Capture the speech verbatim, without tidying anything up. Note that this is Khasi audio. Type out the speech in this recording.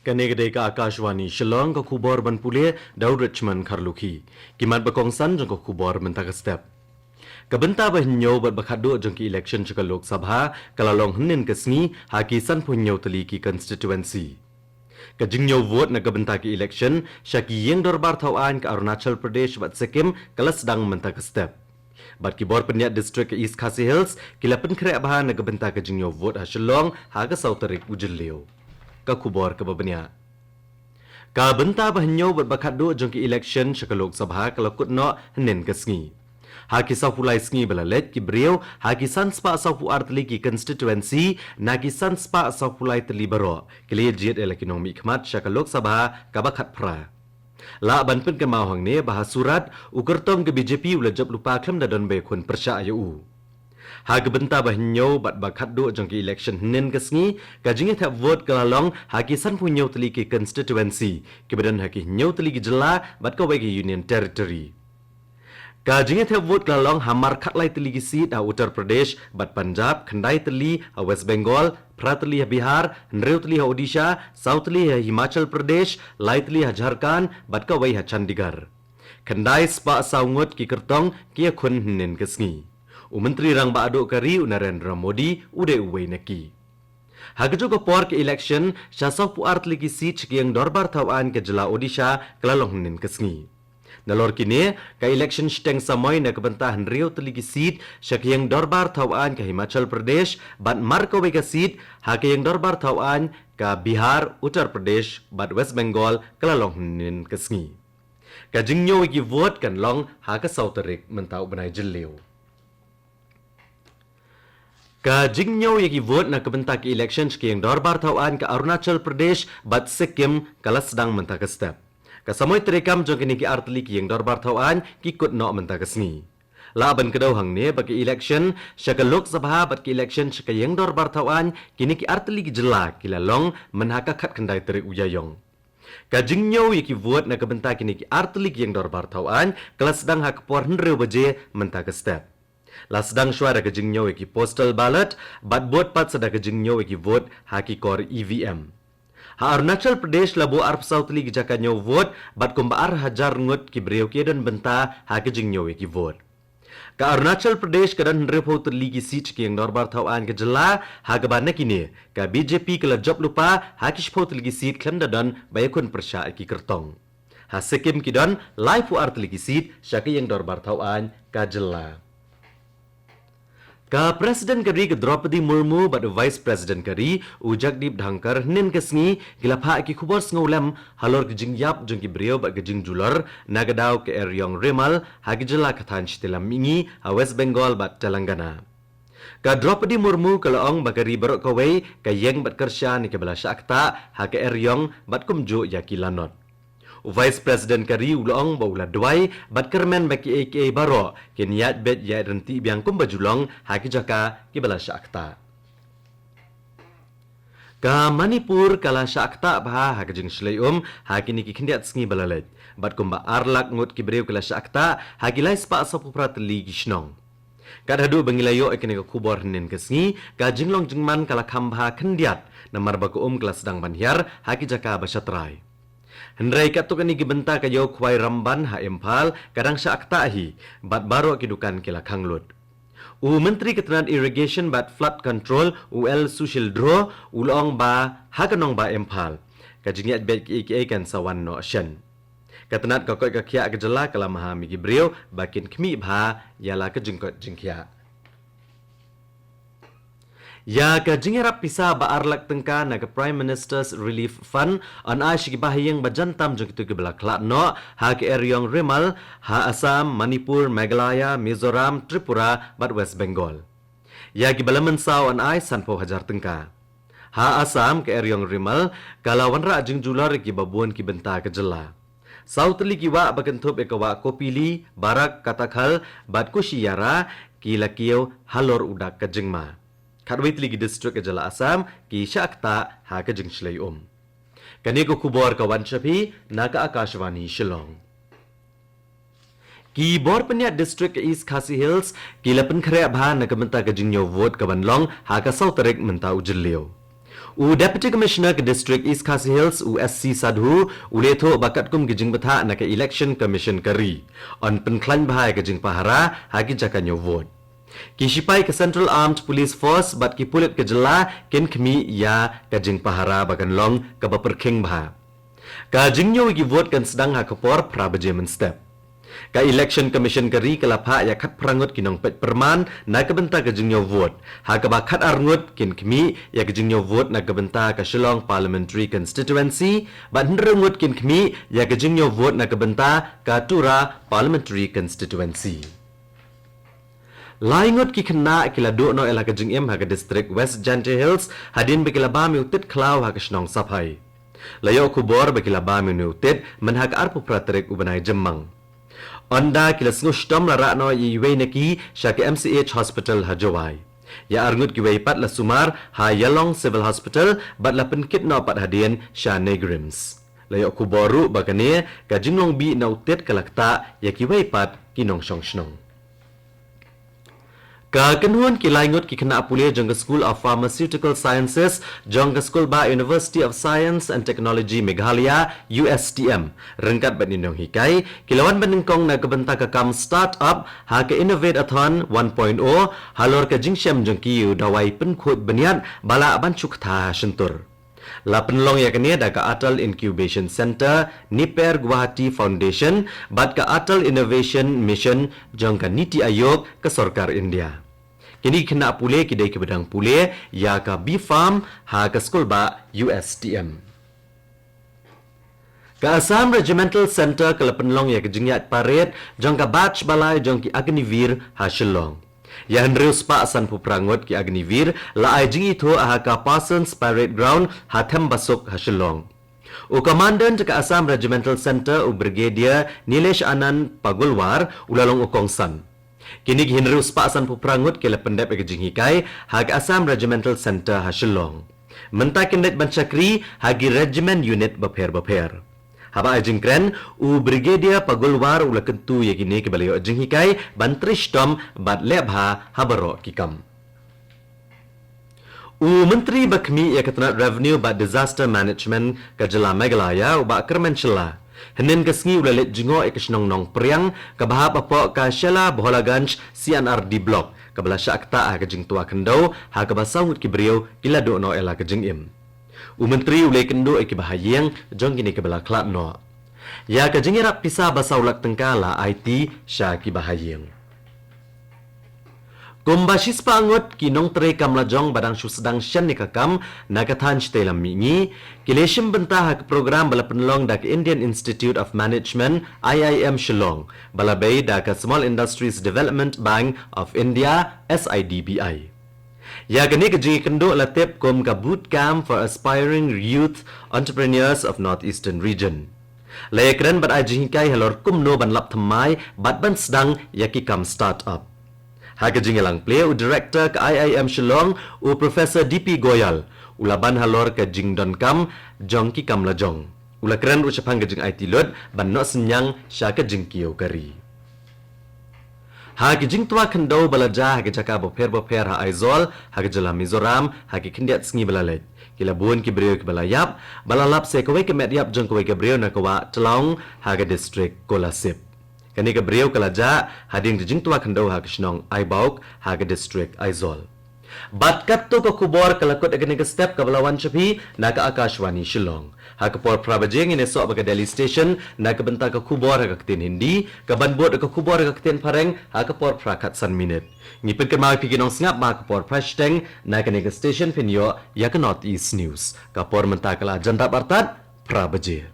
Kane ka dei ka Akashvani Shillong, ka khubor ban pule da u Richmond Kharlukhi. Ki mat ba kongsan jong ka khubor mynta ka step. Ka bynta ba hynñiew bad ba khatduh jong ki election sha ka Lok Sabha ka la long hynnin ka sngi ha ki sanphew hynñiew tylli ki constituency. Ka jingñiew vote na ka bynta ki election sha ki ïing dorbar thaw aiñ ka Arunachal Pradesh bad Sikkim ka la sdang mynta ka step. Bad ki bor pynïaid district ka East Khasi Hills ki la pynkhreh bha na ka bynta ka jingñiew vote ha Shillong ha ka saw tarik u Jylliew. Ka khubor kaba bniah. Ka bynta ba hynñiew bad ba khatduh jong ki election sha ka Lok Sabha ka la kut noh hynnin ka sngi. Ha ki sawphew lai sngi ba la leit, ki briew ha ki san spah sawphew ar tylli ki constituency na ki san spah sawphew lai tylli baroh ki la ïa jied ïa la ki nongmihkhmat sha ka Lok Sabha kaba khatphra. Lah ban pynkynmaw hangne ba ha Surat, u kyrtong ka B J P u la jop lypa khlem da don ba ïakhun pyrshah ïa u. Ha ka bynta ba hynñiew bad ba khatduh jong ka election hynnin ka sngi, ka jingïathep vote ka la long ha ki sanphew hynñiew tylli ki constituency kiba don ha ki hynñiew tylli ki jylla bad kawei ka Union Territory. Ka jingïathep vote ka la long ha mar khatlai tylli ki seat ha Uttar Pradesh bad Punjab, khyndai tylli ha West Bengal, phra tylli ha Bihar, hynriew tylli ha Odisha, saw tylli ha Himachal Pradesh, lai tylli ha Jharkhand bad kawei ha Chandigarh. Khyndai spah saw ngut ki kyrtong ki ïakhun hynnin ka sngi. U Myntri Rangbah Duh ka ri, u Narendra Modi, u dei uwei na ki. Ha kajuh ka por ka election sha sawphew ar tylli ki seat sha ka ïing dorbar thaw aiñ ka jylla Odisha ka la long hynnin ka sngi. Nalor kine, ka election shiteng samoi na ka bynta hynriew tylli ki seat sha ka ïing dorbar thaw aiñ ka Himachal Pradesh bad mar kawei ka seat ha ka ïing dorbar thaw aiñ ka Bihar, Uttar Pradesh bad West Bengal ka la long hynnin ka sngi. Ka jingñiew ïa ki vote kan long ha ka saw tarik mynta u bnai Jylliew. Ka jingñiew ïa ki vote na ka bynta ka election sha ka ïing dorbar thaw aiñ ka Arunachal Pradesh bad Sikkim ka la sdang mynta ka step. Ka samoi treikam jong kine ki ar tylli ki ïing dorbar thaw aiñ ki kut noh mynta ka sngi. Lah ban kdew hangne ba ka election sha ka Lok Sabha bad ka election sha ka ïing dorbar thaw aiñ kine ki ar tylli ki jylla ki la long mynha ka khatkhyndai tarik u Ïaïong. Ka jingñiew ïa ki vote na ka bynta kine ki ar tylli ki ïing dorbar thaw aiñ ka la sdang ha ka por hynriew baje mynta ka step. La sdang shuwa da ka jingñiew ïa ki postal ballot bad bud pat sa da ka jingñiew ïa ki vote ha ki kor E V M. Ha Arunachal Pradesh la buh arphew saw tylli ki jaka ñiew vote bad kumba ar hajar ngut ki briew ki don bynta ha ka jingñiew ïa ki vote. Ka Arunachal Pradesh ka don hynriewphew tylli ki seat sha ka ïing dorbar thaw aiñ ka jylla, ha kaba na kine ka B J P ka la jop lypa ha ki shiphew tylli ki seat khlem da don ba ïakhun pyrshah ïa ki kyrtong. Ha Sikkim ki don laiphew ar tylli ki seat sha ka ïing dorbar thaw aiñ ka jylla. Ka President ka ri ka Droupadi Murmu bad u Vice President ka ri u Jagdeep Dhankhar hynnin ka sngi ki la phah ki khubor sngewlem halor ka jingïap jong ki briew bad ka jingjulor na ka daw ka eriong Remal ha ki jylla ka thaiñ Shitila Mihngi ha West Bengal bad Telangana. Ka Droupadi Murmu ka la ong ba ka ri baroh kawei ka ïeng bad kyrshan ïa kiba la shah ktah ha ka eriong bad kumjuh ïa ki lanot. U Vice President ka ri u la ong ba u la duwai bad kyrmen ba kiei kiei baroh kin ïaid beit ïaid ryntih biang kumba ju long ha ki jaka kiba la shah ktah. Ka Manipur ka la shah ktah bha ha ka jingshlei um ha kine ki khyndiat sngi ba la leit. Bad kumba ar lak ngut ki briew ki la shah ktah ha ki lai spah sawphew phra tylli ki shnong. Kat haduh ba ngi la ïoh ïa kane ka khubor hynnin ka sngi, ka jinglong jingman ka la kham bha khyndiat namar ba ka um ka la sdang ban hiar ha ki jaka ba shatrai. Hynrei katto katne ki bynta ka ïew khwai Ramban ha Imphal ka dang shah ktah hi bad baroh ki dukan ki la khang lut. U Myntri ka tnat Irrigation bad Flood Control, u L Sushil Dhruv, u la ong ba ha ka nongbah Imphal ka jingïaid beit kiei kiei kan sa wan noh shen. Ka tnat ka koit ka khiah ka jylla ka la maham ïa ki briew ba kin khmih bha ïa la ka jingkoit jingkhiah. Ïa ka jingïarap pisa ba ar lak tyngka na ka Prime Minister's Relief Fund yn ai sha ki bahaïing ba jan tam jong kito kiba la khlad noh ha ka eriong Remal ha Assam, Manipur, Meghalaya, Mizoram, Tripura bad West Bengal. Ïa kiba la mynsaw yn ai sanphew hajar tyngka. Ha Assam ka eriong Remal ka la wanrah jingjulor ïa kiba bun ki bynta ka jylla. Saw tylli ki wah ba kynthup ïa ka wah Kopili, Barak, Katakhal bad Kushiyara ki la kiew halor u dak ka jingma. Khatwei tylli ki district ka jylla Assam ki shah ktah ha ka jingshlei um. Kane ka khubor ka wan sha phi na ka Akashvani Shillong. Ki bor pynïaid district ka East Khasi Hills ki la pynkhreh bha na ka bynta ka jingñiew vote ka ban long ha ka saw tarik mynta u Jylliew. U Deputy Commissioner ka District East Khasi Hills, u S C Sadhu, u la ïathuh ba katkum ki jingbthah na ka Election Commission ka ri, yn pynkhlaiñ bha ïa ka jingpahara ha ki jaka ñiew vote. Ki shipai ka Central Armed Police Force bad ki pulit ka jylla kin khmih ïa ka jingpahara ba kan long kaba pyrkhing bha. Ka jingñiew ïa ki vote kan sdang ha ka por phra baje mynstep. Ka Election Commission ka ri ka la phah ïa khatphra ngut ki nongpeit pyrman na ka bynta ka jingñiew vote, ha kaba khatar ngut kin khmih ïa ka jingñiew vote na ka bynta ka Shillong Parliamentary Constituency, bad hynriew ngut kin khmih ïa ka jingñiew vote na ka bynta ka Tura Parliamentary Constituency. Lai ngut ki khynnah ki la duh noh ïa la ka jingim ha ka district West Jaintia Hills, hadien ba ki la bam ïa u tit khlaw ha ka shnong Saphai. La ïoh khubor ba ki la bam ïa une u tit mynha ka arphew phra tarik u bnai Jymmang. Ynda ki la sngewshitom la rah noh ïa iwei na ki sha ka M C H Hospital ha Jowai. Ïa ar ngut kiwei pat la sumar ha Ïalong Civil Hospital bad la pynkit noh pat hadien sha NEIGRIHMS. La ïoh khubor ruh ba kane ka jinglong bih na u tit ka la ktah ïa kiwei pat ki nongshong shnong. Ka kynhun ki lai ngut ki khynnah pule jong ka School of Pharmaceutical Sciences jong ka Skulbah University of Science and Technology Meghalaya, U S T M, ryngkat bad ki nonghikai, ki la wan banyngkong na ka bynta ka kam Start Up ha ka Innovate-a-thon one point oh, halor ka jingshem jong ki ïa u dawai pynkhuid bniat ba lah ban shu kthah ha shyntur. La pynlong ïa kane da ka Atal Incubation Centre, NIPER Guwahati Foundation, bad ka Atal Innovation Mission jong ka NITI Aayog ka Sorkar India. Kine ki khynnah pule ki dei kiba dang pule ïa ka B Pharm ha ka Skulbah U S T M. Ka Assam Regimental Centre ka la pynlong ïa ka jingïaid parade jong ka batch ba lai jong ki Agniveer ha Shillong. Ïa hynriew spah sanphew phra ngut ki Agniveer la ai jingithuh ha ka Parsons Parade Ground ha Thembasuk ha Shillong. U Commandant ka Assam Regimental Centre, u Brigadier Nilesh Anand Pagulwar, u la long u kongsan. Kine ki hynriew spah sanphew phra ngut ki la pyndep ïa ka jinghikai ha ka Assam Regimental Centre ha Shillong. Mynta kin leit ban shakri ha ki regiment unit bapher bapher. Haba ai jingkren, u Brigadier Pagulwar u la kyntu ïa kine kiba la ïoh jinghikai ban trei shitom bad leh bha ha baroh ki kam. U Myntri ba khmih ïa ka tnat Revenue bad Disaster Management ka jylla Meghalaya, u Bah Kyrmen Shylla, hynnin ka sngi u la leit jngoh ïa ka shnong Nongpriang kaba hap hapoh ka Shella Bholaganj C and R D Block, kaba la shah ktah ha ka jingtwa khyndew ha kaba saw ngut ki briew ki la duh noh ïa la ka jingim. U Myntri u la ïakynduh ïa kiba ha ïing jong kine kiba la khlad noh. Ïa ka jingïarap pisa ba saw lak tyngka la aiti sha kiba ha ïing. Kumba shispah ngut ki nongtrei kam lajong ba dang shu sdang shen ïa ka kam na ka thaiñ shatei lam mihngi, ki la shim bynta ha ka program ba la pynlong da ka Indian Institute of Management, I I M Shillong, ba la bei da ka Small Industries Development Bank of India, S I D B I. Ïa kane ka jingïakynduh la tip kum ka Boot Camp for Aspiring Youth Entrepreneurs of North Eastern Region. La ïakren bad ai jinghikai halor kumno ban lap thymmai bad ban sdang ïa ki kam start-up. Ha ka jingïalang plie, u Director ka I I M Shillong, u Professor D P Goyal, u la ban halor ka jingdonkam jong ki kam lajong. U la kren ruh shaphang ka jingaiti lut ban noh synñiang sha ka jingkiew ka ri. Ha ki jingtwa khyndew ba la jia ha ki jaka bapher bapher ha Aizawl, ha ka jylla Mizoram, ha ki khyndiat sngi ba la leit, ki la bun ki briew kiba la ïap, ba la lap sa ïa kawei ka met ïap jong kawei ka briew na ka wah Tlaung ha ka district Kolasib. Kane ka briew ka la jah hadien ka jingtwa khyndew ha ka shnong Aibauk ha ka district Aizawl. Bad katto ka khubor ka la kut ha kane ka step kaba la wan sha phi na ka Akashvani Shillong. Ha ka por phra baje ngin ïasoh bad ka Delhi Station na ka bynta ka khubor ha ka ktien Hindi, kaban bud ka khubor ha ka ktien Phareng ha ka por phra khatsan minit. Ngi pynkynmaw ïa phi ki nongsngap ba ha ka por phra shiteng na kane ka station phin ïoh ïa ka North East News. Ka por mynta ka la jan dap artat phra baje.